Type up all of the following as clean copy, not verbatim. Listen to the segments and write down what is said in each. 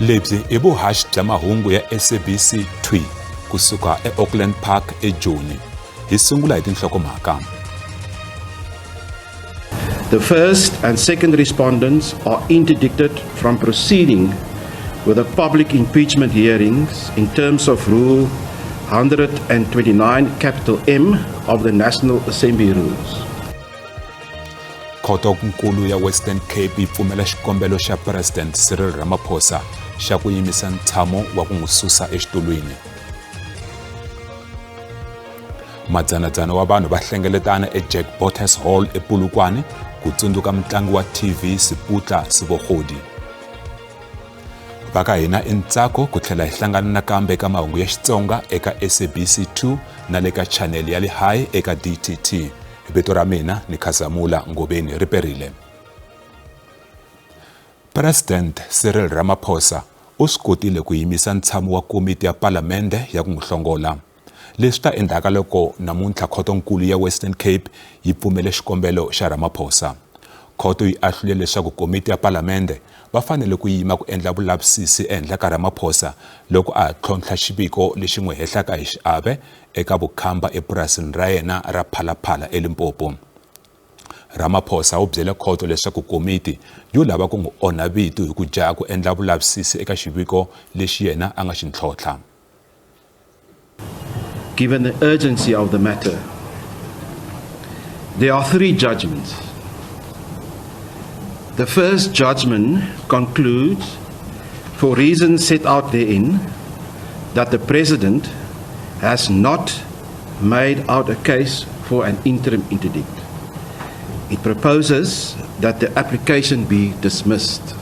Lebyi i vuhaxi bya mahungu ya SABC 2 kusuka eAuckland Park eJoni. Hi sungula hi tinhlokomhaka. The first and second respondents are interdicted from proceeding with the public impeachment hearings in terms of Rule 129 capital M of the National Assembly Rules. Khotonkulu ya Western Cape yi pfumela xikombelo xa President Cyril Ramaphosa xa ku yimisa ntshamo wa ku n'wi susa exitulwini. Madzanadzana wa vanhu va hlengeletana eJack Botes Hall ePolokwane ku tsundzuka mutlangi wa TV Seputla Sebogodi. Va ka hina i ntsako ku tlhela hi hlangana nakambe eka mahungu ya Xitsonga eka SABC 2 na le ka chanele ya le high eka DTT. Vito ra mina ni Khazamula Ngobeni ri perile. President Cyril Ramaphosa u swi kotile ku yimisa ntshamo wa komiti ya palamende ya ku n'wi hlongola. Leswi ta endzhaku ka loko namuntlha khotonkulu ya Western Cape yi pfumele xikombelo xa Ramaphosa. Khoto yi ahlule leswaku komiti ya palamende va fanele ku yima ku endla vulavisisi ehenhla ka Ramaphosa loko a ha tlhontlha xiviko lexi n'wi hehlaka hi xiave eka vukhamba epurasini ra yena ra Phalaphala eLimpopo. Ramaphosa u byele khoto leswaku komiti yo lava ku n'wi onha vito hi ku jaha ku endla vulavisisi eka xiviko lexi yena a nga xi ntlhontlha. Given the urgency of the matter, there are three judgments. The first judgment concludes, for reasons set out therein, that the President has not made out a case for an interim interdict. It proposes that the application be dismissed.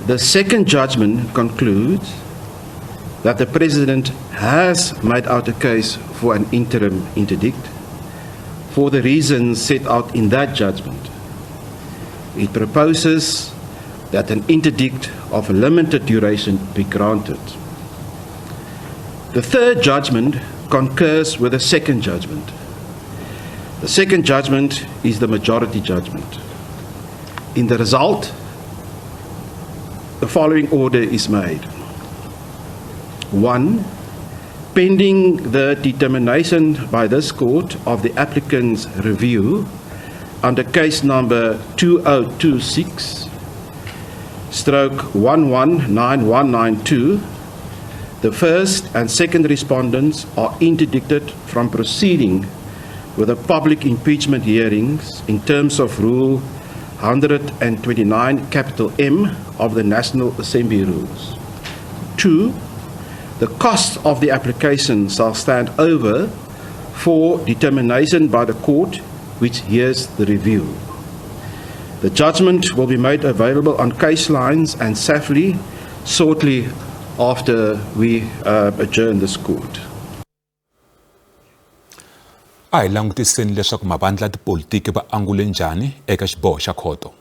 The second judgment concludes that the President has made out a case for an interim interdict for the reasons set out in that judgment. It proposes that an interdict of limited duration be granted. The third judgment concurs with the second judgment. The second judgment is the majority judgment. In the result, the following order is made. 1, pending the determination by this court of the applicant's review under case number 2026/119192, the first and second respondents are interdicted from proceeding with the public impeachment hearings in terms of Rule 129 capital M of the National Assembly Rules. 2, the cost of the application shall stand over for determination by the court which hears the review. The judgment will be made available on case lines and SAFLI shortly after we adjourn this court. A hi langutiseni leswaku mavandla ya tipolitiki va angule njhani eka xiboho xa khoto.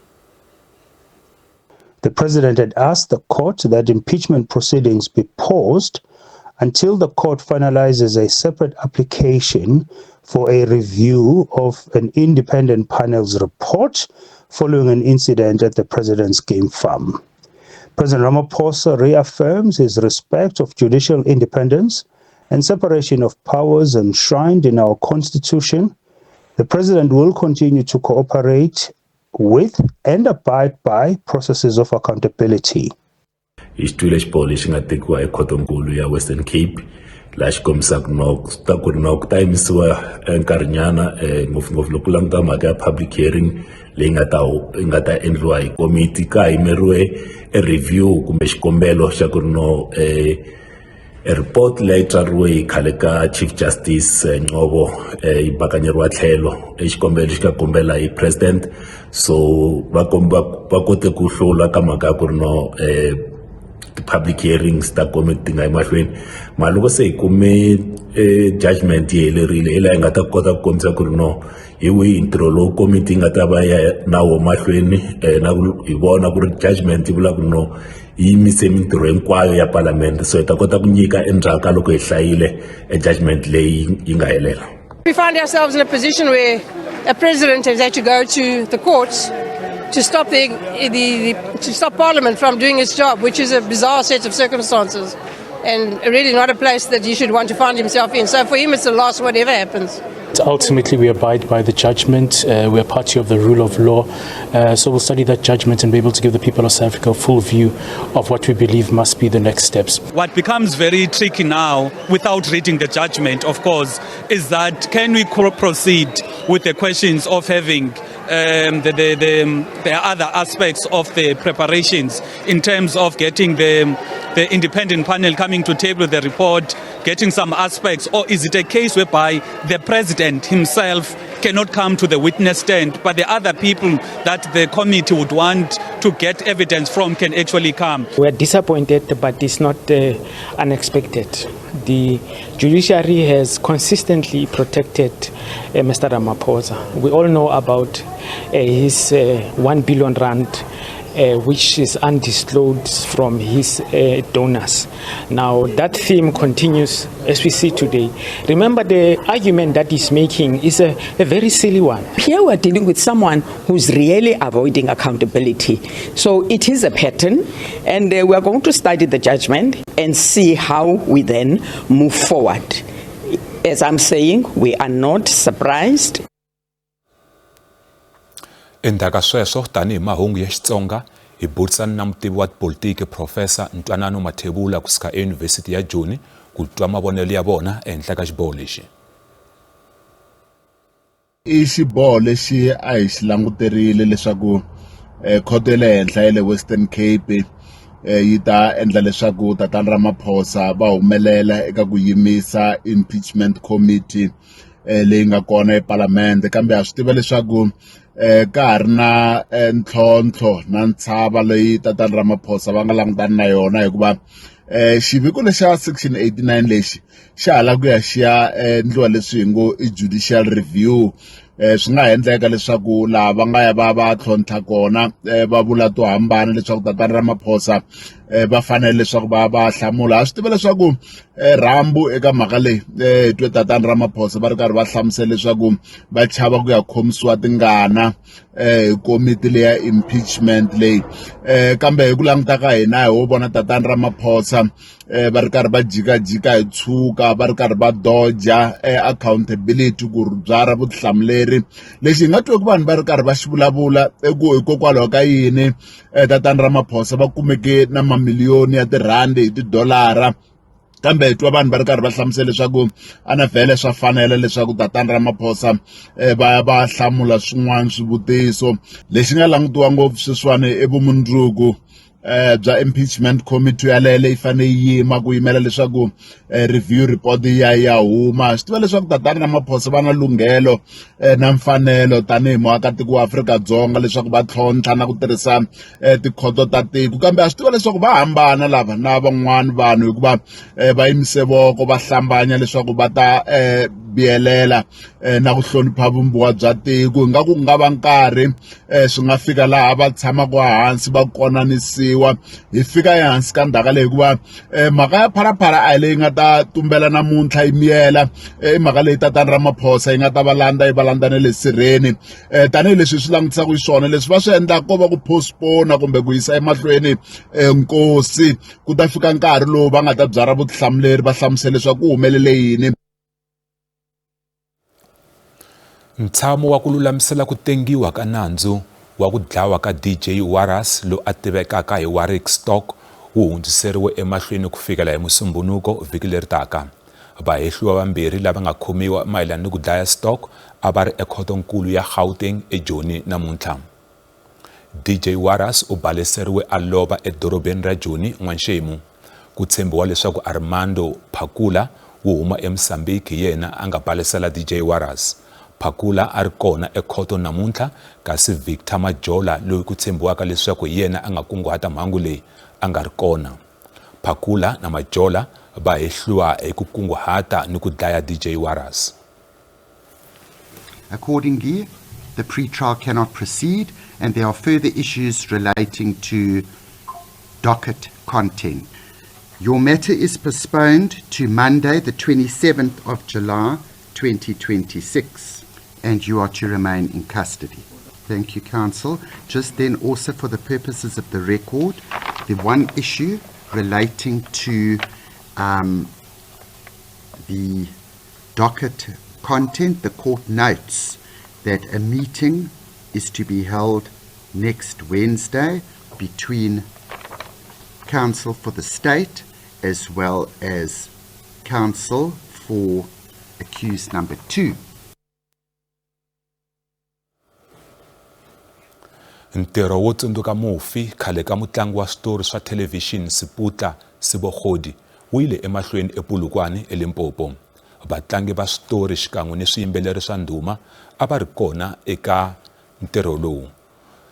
The president had asked the court that impeachment proceedings be paused until the court finalizes a separate application for a review of an independent panel's report following an incident at the president's game farm. President Ramaphosa reaffirms his respect of judicial independence and separation of powers enshrined in our constitution. The president will continue to cooperate with and abide by processes of accountability. Hi xi twile xiboho lexi nga tekiwa hi khotonkulu ya Western Cape laha xi kombisaka no ta ku ri no ku ta yimisiwa nkarhinyana ngopfungopfu loko ku languta mhaka ya public hearing leyi nga ta yi nga ta endliwa hi komiti ka ha yimeriwe e review kumbe xikombelo xa ku ri no E report leyi tsariwe hi khale ka Chief Justice eh, Ngcobo eh, yi bakanyeriwa tlhelo i xikombelo xi nga kombela hi president so va komba va kote ku hlula ka mhaka ya ku ri no eh, ti-public hearings ta komiti ti nga yi mahlweni mara loko se hi kume judgment yi helerile hi laha hi nga ta kota ku kombisa ku ri no hi wihi ntirho lowu komiti yi nga ta va ya na wo mahlweni na ku hi vona ku ri judgment yi vula ku no yi yimise mintirho hinkwayo ya palamende so hi ta kota ku nyika endzhaku ka loko hi hlayile e judgment leyi yi nga helela. We find ourselves in a position where a president has had to go to the courts. to stop the, the, the to stop Parliament from doing its job, which is a bizarre set of circumstances, and really not a place that he should want to find himself in. So for him, it's a loss, whatever happens. Ultimately, we abide by the judgment. We are party of the rule of law. So we'll study that judgment and be able to give the people of South Africa a full view of what we believe must be the next steps. What becomes very tricky now, without reading the judgment, of course, is that can we proceed with the questions of having the other aspects of the preparations in terms of getting the independent panel coming to table the report, getting some aspects, or is it a case whereby the president himself cannot come to the witness stand, but the other people that the committee would want to get evidence from can actually come? We are disappointed, but it's not unexpected. The judiciary has consistently protected Mr. Ramaphosa. We all know about his 1 billion rand, which is undisclosed from his donors. Now, that theme continues as we see today. Remember, the argument that he's making is a very silly one. Here we're dealing with someone who's really avoiding accountability. So it is a pattern, and we are going to study the judgment and see how we then move forward. As I'm saying, we are not surprised. Endzhaku ka sweswo, tanihi mahungu ya Xitsonga, hi burisana na mutivi wa tipolitiki Profesa Ntwanano Mathebula kusuka eYunivhesiti ya Joni ku twa mavonelo ya vona ehenhla ka xiboho lexi. I xiboho lexi a hi xi languterile leswaku khoto ya le henhla ya le Western Cape yi ta endla leswaku Tatana Ramaphosa va humelela eka ku yimisa impeachment committee leyi nga kona epalamende, kambe ha swi tiva leswaku ka ha ri na ntlhontlho na ntshava leyi Tatana Ramaphosa va nga langutana na yona, hikuva xiviko lexa section 89 lexi xa ha lava ku ya xi ya endliwa leswi hi ngo i judicial review. Swi nga ha endleka leswaku laha va nga ya va va tlhontlha kona va vula to hambana leswaku Tatana Ramaphosa va fanele leswaku va va hlamula. Ha swi tiva leswaku rhambu eka mhaka leyi hi twe Tatana Ramaphosa va ri karhi va hlamusela leswaku va chava ku ya khomisiwa tingana hi komiti leya impeachment leyi, kambe hi ku languta ka hina hi wo vona Tatana Ramaphosa va ri karhi va jikajika hi tshuka, va ri karhi va doja accountability, ku byara vutihlamuleri. Lexi hi nga tweki vanhu va ri karhi va xi vulavula i ku hikokwalaho ka yini Tatana Ramaphosa va kumeke na mamiliyoni ya tirhandi hi tidolara, kambe hi twa vanhu va ri karhi va hlamusela leswaku ana vhele swa fanela leswaku Tatana Ramaphosa va ya va hlamula swin'wana swivutiso. Lexi nga langutiwa ngopfu sweswiwani i vumundzuku bya impeachment committee yaleyo leyi fanele yi yima ku yimela leswaku review report ya ya huma. Swi tiva leswaku Tatana Ramaphosa va na lunghelo na mfanelo tanihi muakatiko wa Afrika-Dzonga leswaku va tlhontlha na ku tirhisa tikhoto ta tiko, kambe ha swi tiva leswaku va hambana lava na van'wani vanhu, hikuva va yimise voko va hlambanya leswaku va ta biyelela na ku hlonipha vumbiwa bya tiko. Hi nga ku nga va nkarhi swi nga fika laha va tshamaka hansi va konanisiwa, hi fika ehansi ka ndhaka leyi, hikuva mhaka ya pharapara a hi leyi nga ta tumbela namuntlha yi miyela. I mhaka leyi Tatana Ramaphosa yi nga ta va landza, yi va landza na le sirheni, tanihileswi swi langutisaka xiswona leswi va swi endlaka ko va ku postpone kumbe ku yisa emahlweni nkosi ku ta fika nkarhi lowu va nga ta byara vutihlamuleri, va hlamusela leswaku ku humelele yini. Ntshamo wa ku lulamisela ku tengiwa ka nandzu wa ku dlawa ka DJ Warras loyi a tivekaka hi Warwick Stock wu hundziseriwe emahlweni ku fikela hi Musumbhunuko vhiki leri taka. Vahehliwa vambirhi lava nga khomiwa mayelana ni ku dlaya Stock a va ri ekhotonkulu ya Gauteng eJoni namuntlha. DJ Warras u baleseriwe a lova edorobeni ra Joni n'wanxemu. Ku tshembiwa leswaku Armando Phakula wo huma eMozambique hi yena a nga balesela DJ Warras. Phakula a ri kona ekhoto namuntlha, kasi Victor Majola loyi ku tshembiwaka leswaku hi yena a nga kunguhata mhangu leyi a nga ri kona. Phakula na Majola va hehliwa hi ku kunguhata ni ku dlaya DJ Warras. Accordingly, the pre-trial cannot proceed and there are further issues relating to docket content. Your matter is postponed to Monday, the 27th of July, 2026, and you are to remain in custody. Thank you, Counsel. Just then, also for the purposes of the record, the one issue relating to the docket content, the court notes that a meeting is to be held next Wednesday between counsel for the state as well as counsel for accused number 2. Ntirho wo tsundzuka mufi khale ka mutlangi wa switori swa thelevhixini Seputla Sebogodi wu yile emahlweni ePolokwane eLimpopo. Vatlangi va switori xikan'we ni swiyimbeleri swa ndhuma a va ri kona eka ntirho lowu.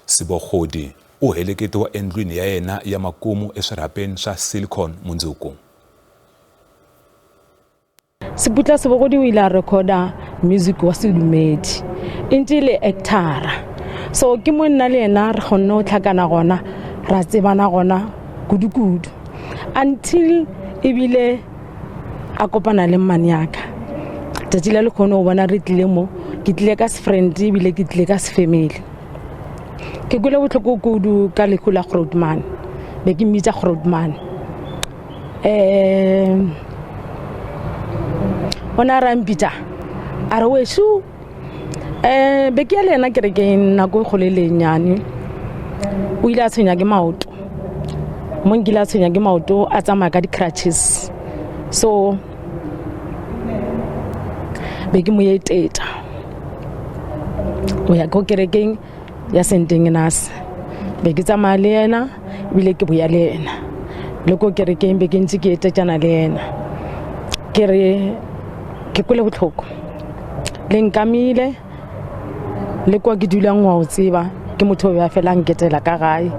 Sebogodi u heleketiwa endlwini ya yena ya makumu eswirhapeni swa Silicon mundzuku. Seputla Sebogodi o ile a recorda music wa sedumedi e ntse e le actora, so ke mo nna le yena re kgonne go tlhakana gona, ra tsebana gona kudu-kudu until ebile a kopana le mmane yaka. Tsatsi la le kgone go bona re tlile mo, ke tlile ka sefriend ebile ke tlile ka sefamily. Ke kwele botlhoko kudu ka lehu la Grootman, be ke mmitsa Grootman. O ne a re a mpitsa a re weso, be ke ya le yena kerekeng nako e kgolo e le nnyane. O ile a tshwenya ke maoto, mo nkile a tshwenya ke maoto, a tsamaya ka di-crutches, so be ke mo etetsa o ya ko kerekeng ya St Ignace. Be ke tsamaya le yena ebile ke boya le yena le ko kerekeng, be ke ntse ke etetsana le yena. Ke re ke kwele botlhoko, le nkamile le kwa ke dulang wa o tseba, ke motho o be a fela a nketela ka gae,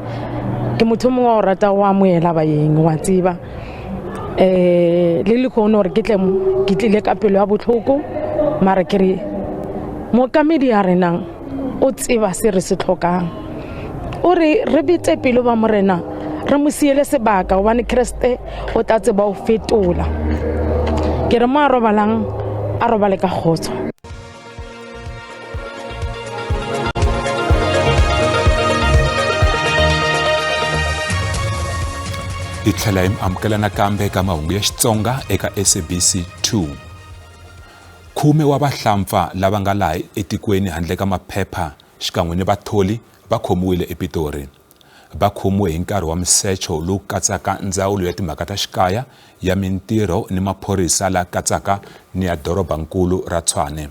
ke motho o mongwe wa go rata go amoela baeng wa tseba. Le le kgone gore ke tle mo, ke tlile ka pelo ya botlhoko, mara ke re mookamedi ya renang o tseba se re se tlhokang, o re re bete pelo ba morena, re mo siele sebaka gobane Kreste o tla tseba o fetola. Ke re mo a robalang a robale ka kgotso. Hi tlhela hi mi amukela nakambe eka mahungu ya Xitsonga eka SABC 2. 10 wa vahlampfa lava nga laha etikweni handle ka maphepha xikan'we ni vatholi va khomiwile ePitori. Va khomiwe hi nkarhi wa misecho lowu katsaka ndzawulo ya timhaka ta xikaya, ya mintirho ni maphorisa la katsaka ni ya dorobankulu ra Tshwane.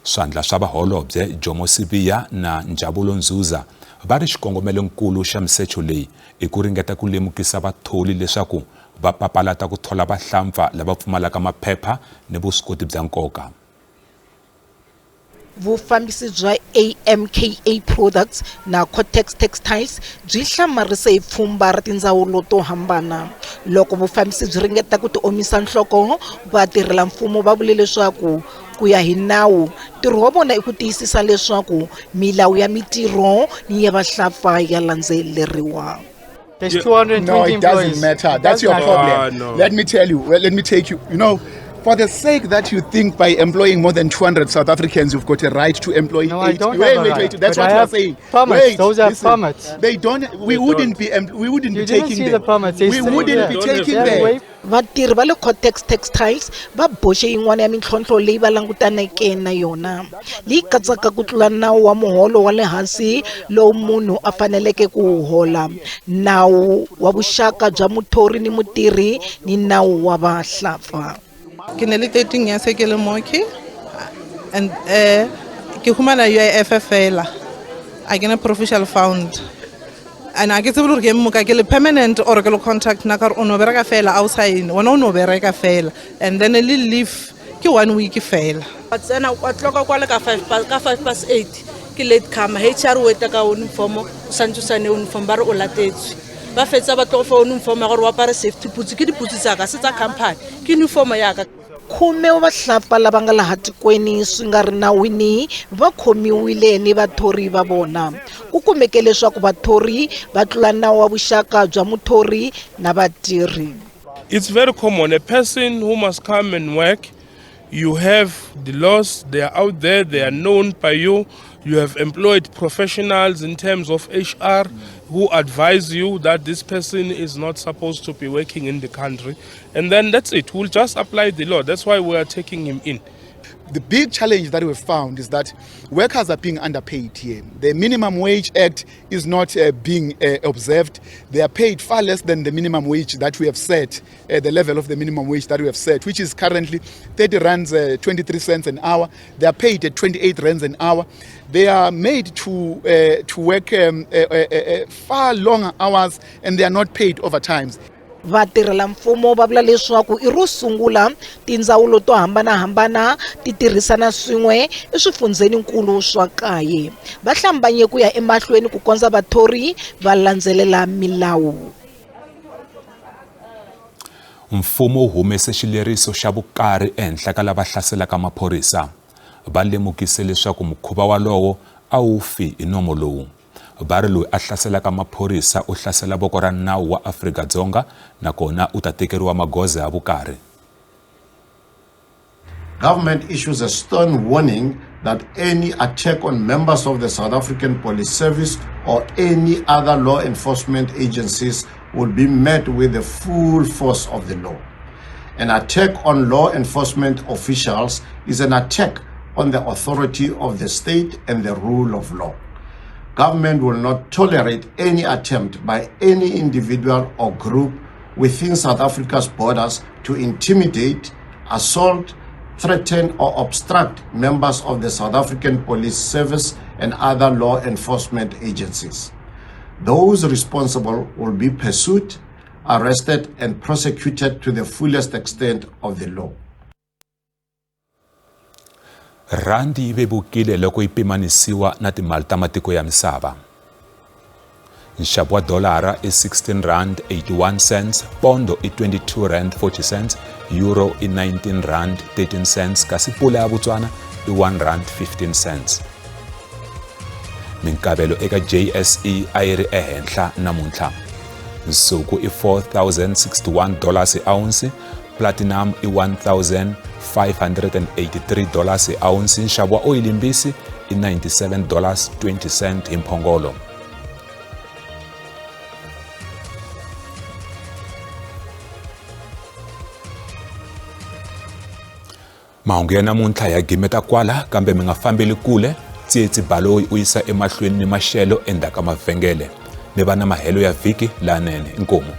Swandla swa vaholobye Jomo Sibiya na Njabulo Nzuza va ri xikongomelonkulu xa misecho leyi i ku ringeta ku lemukisa vatholi leswaku va papalata ku thola vahlampfa lava pfumalaka maphepha ni vuswikoti bya nkoka. Vufambisi bya AMKA Products na Cortex Textiles byi hlamarise hi pfhumba ra tindzawulo to hambana. Loko vufambisi byi ringeta ku tiomisa nhloko, vatirhelamfumo va vule leswaku ku ya hi nawu, ntirho wa vona i ku tiyisisa leswaku milawu ya mitirho ni ya vahlapfa ya landzeleriwa. There's 220 No, it doesn't employees. matter. That's your Doesn't problem. matter. No. Let me tell you. Well, let me take you. You know, for the sake that you think by employing more than 200 South Africans, you've got a right to employ No, I 8. don't Wait, have a wait, right. wait. That's But what I you are have saying. permits. Wait, Those are listen. permits. They don't. We They wouldn't don't. be. We wouldn't You be didn't taking see them. the permits. They We still wouldn't there. be taking They them. wait. Vatirhi va le Cortex Textiles va boxe yin'wana ya mintlhontlho leyi va langutaneke na yona, leyi katsaka ku tlula nawu wa muholo wa le hansi lowu munhu a faneleke ku wu hola, nawu wa vuxaka bya muthori ni mutirhi ni nawu wa vahlapfa. Ke ne le 13 years ke le mooki and ke humana UIF fela, a ke na provincial fund and a ke tsebe le gore ke moka ke le permanent or ke le contract na ka gore o no bereka fela, a o sign wena o no bereka fela, and then le leave ke 1 week fela. Ba tsena kwa tloka kwa le ka 5 past, ka 5 past 8 ke late comer. HR o eta ka uniform, o santse o sa ne uniform, ba re o latetswe. Ba fetsa ba tlo go fa uniform ya gore o apare safety boots, ke diputsu tsa ka, se tsa company, ke uniform ya ka. Khume wa vahlapfa lava nga laha tikweni swi nga ri nawini va khomiwile ni vathori va vona. Ku kumeke leswaku vathori va tlula nawu wa vuxaka bya muthori na vatirhi. It's very common. A person who must come and work, you have the laws, they are out there, they are known by you. You have employed professionals in terms of HR who advise you that this person is not supposed to be working in the country. And then that's it. We'll just apply the law. That's why we are taking him in. The big challenge that we've found is that workers are being underpaid here. The Minimum Wage Act is not being observed. They are paid far less than the minimum wage that we have set, the level of the minimum wage that we have set, which is currently 30 rands 23 cents an hour. They are paid at 28 rands an hour. They are made to work far longer hours and they are not paid overtimes. Vatirhelamfumo va vula leswaku i ro sungula tindzawulo to hambanahambana ti tirhisana swin'we eswifundzeninkulu swa kaye. Va hlambanye ku ya emahlweni ku kondza vathori va landzelela milawu. Mfumo wu humese xileriso xa vukarhi ehenhla ka lava hlaselaka maphorisa. Va lemukise leswaku mukhuva walowo a wu fi hi nomo lowu. Va ri loyi a hlaselaka maphorisa u hlasela voko ra nawu wa Afrika-Dzonga nakona u ta tekeriwa magoza ya vukarhi. Government issues a stern warning that any attack on members of the South African Police Service or any other law enforcement agencies will be met with the full force of the law. An attack on law enforcement officials is an attack on the authority of the state and the rule of law. Government will not tolerate any attempt by any individual or group within South Africa's borders to intimidate, assault, threaten or obstruct members of the South African Police Service and other law enforcement agencies. Those responsible will be pursued, arrested and prosecuted to the fullest extent of the law. Rhandi yi vevukile loko yi pimanisiwa na timali ta matiko ya misava. Nxavo wa dolara i 16 rand 81 cents, pondo i 22 rand 40 cents, euro i 19 rand 13 cents, kasi pula ya Botswana i 1 rand 15 cents. Minkavelo eka JSE a yi ri ehenhla namuntlha. Nsuku i 4061 dollars hi ounce, platinum i 1583 dollars hi ounce, nxavo wa oyili mbisi i 97 dollars 20 cent hi mphongolo. Mahungu ya namuntlha ya gimeta kwala, kambe mi nga fambeli kule. Tsietsi Baloyi u yisa emahlweni ni maxelo endzhaku ka mavhengele. Mi va na mahelo ya vhiki lanene. Inkomu.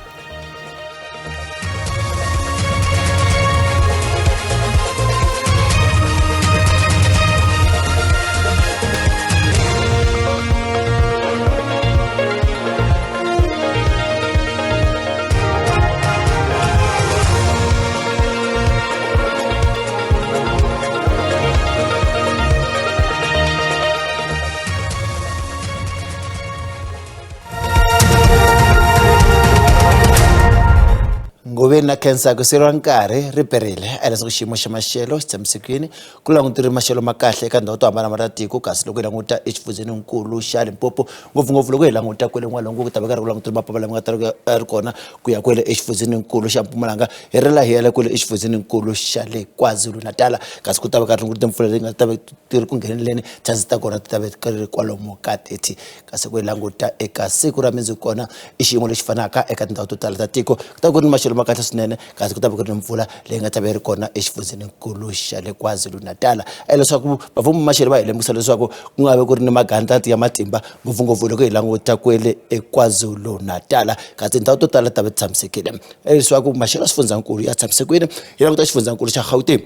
Ngoveni na khensa ku siveriwa nkarhi ri perile a leswaku xiyimo xa maxelo xi tshamisekile ku languteriwe maxelo ma kahle eka ndhawu to hambanahambana ta tiko, kasi loko hi languta exifundzheninkulu xa Limpopo, ngopfungopfu loko hi languta kwele n'walungu ku ta va karhi ku languteriwe mapapa lama nga ta ri ri kona ku ya kwele exifundzheninkulu xa Mpumalanga, hi ri laha hi yela kwele exifundzheninkulu xa le KwaZulu-Natal, kasi ku ta va karhi ku timpfula leti nga ta va ti ri ku ngheneleni, chances ta kona ti ta va ti ri kwalomu ka 30. Kasi ku hi languta eka siku ra mundzuku kona i xiyimo lexi fanaka eka tindhawu to tala ta tiko, ku ta ku ri ni maxelo ma kahle swinene, kasi ku ta va ku ri ni mpfula leyi nga ta va yi ri kona exifundzheninkulu xa le KwaZulu-Natal. Leswaku vafumi maxelo va hi lemukisa leswaku ku nga vi ku ri ni magandlati ya matimba ngopfungopfu loko hi languta kwele eKwaZulu-Natal, kasi tindhawu to tala ta va ti tshamisekile. Leswaku maxelo ya xifundzankulu ya tshamisekile, hi languta xifundzankulu xa Gauteng,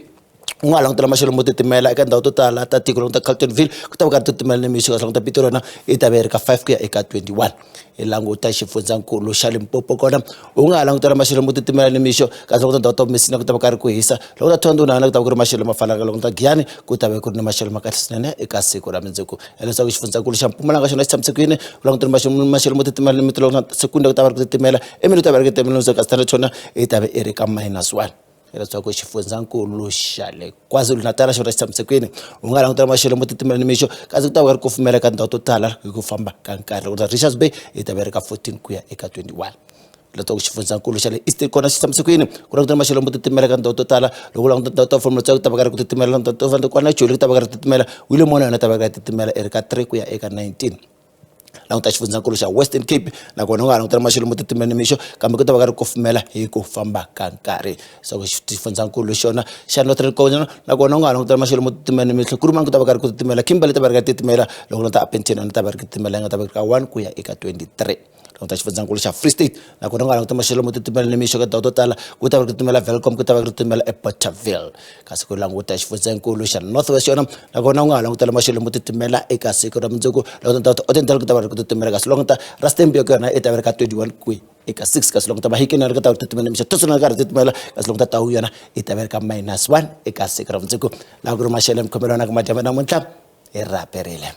u nga ha langutela maxelo mo titimela eka ndhawu to tala ta tiko. Languta Carltonville, ku ta va karhi titimela nimixo, kasi languta Pitori yona yi ta va yi ri ka 5 ku ya eka 21. Hi languta xifundzankulu xa Limpopo kona, u nga ha langutela maxelo mo titimela nimixo, kasi languta ndhawu ta Messina ku ta va karhi ku hisa, languta Thohoyandou ku ta va ku ri maxelo ma fanaka, languta Giyani ku ta va ku ri ni maxelo ma kahle swinene eka siku ra mundzuku. Leswaku xifundzankulu xa Mpumalanga xona xi tshamisekile, ku langutela maxelo mo titimela nimixo, languta Secunda ku ta va ri ku titimela, Emily ku ta va ri ku titimela nimixo, kasi Standerton yi ta va yi ri ka -1. Leswaku xifundzankulu xa le KwaZulu-Natal xona xi tshamisekile, u nga langutela maxelo mo titimela nimixo, kasi ku ta va ri kufumela eka tindhawu to tala hi ku famba ka nkarhi. Loko Richards Bay yi ta va yi ri ka 14 ku ya eka 21. Loko xifundzankulu xa le Eastern kona xi tshamise ku yini? Ku langutela maxelo mo titimela ka tindhawu to tala. Loko u languta tindhawu ta Formula ku ta va ka ri ku titimela, tindhawu to fana kwana Joni ku ta va ka ri titimela, William na yona ta va ka titimela i ri ka 3 ku ya eka 19. Languta xifundzankulu xa Western Cape nakona u nga ha langutela maxelo mo titimela nimixo kambe ku ta va ka ri kufumela hi ku famba ka nkarhi. So xifundzankulu xona xa Northern Kona nakona u nga ha langutela maxelo mo titimela nimixo, Kuruman ku ta va ka ri ku titimela, Kimberley ta va ri ka titimela, loko languta Upington yona ta va ri titimela yi nga ta va ri ka 1 ku ya eka 23. Languta xifundzankulu xa Free State nakona u nga languta maxelo mo titimela nimixo ka tindhawu to tala, ku ta va ri titimela Welkom, ku ta va ri titimela eBothaville. Kasi ku languta xifundzankulu xa North West xona nakona u nga ha langutela maxelo mo titimela eka siku ra mundzuku, loko tindhawu ta Ottendale ku ta va ri ku titimela, kasi languta Rustenburg yona i ta va ri ka 21 ku ya eka 6, kasi languta Mahikeng yona ku ta va ri titimela nimixo, Tucson ka ri titimela, kasi languta Taung yona i ta va ri ka minus 1 eka siku ra mundzuku. Laha ku ri maxelo ya mikhomelwana ku madyambu namuntlha hi raperile.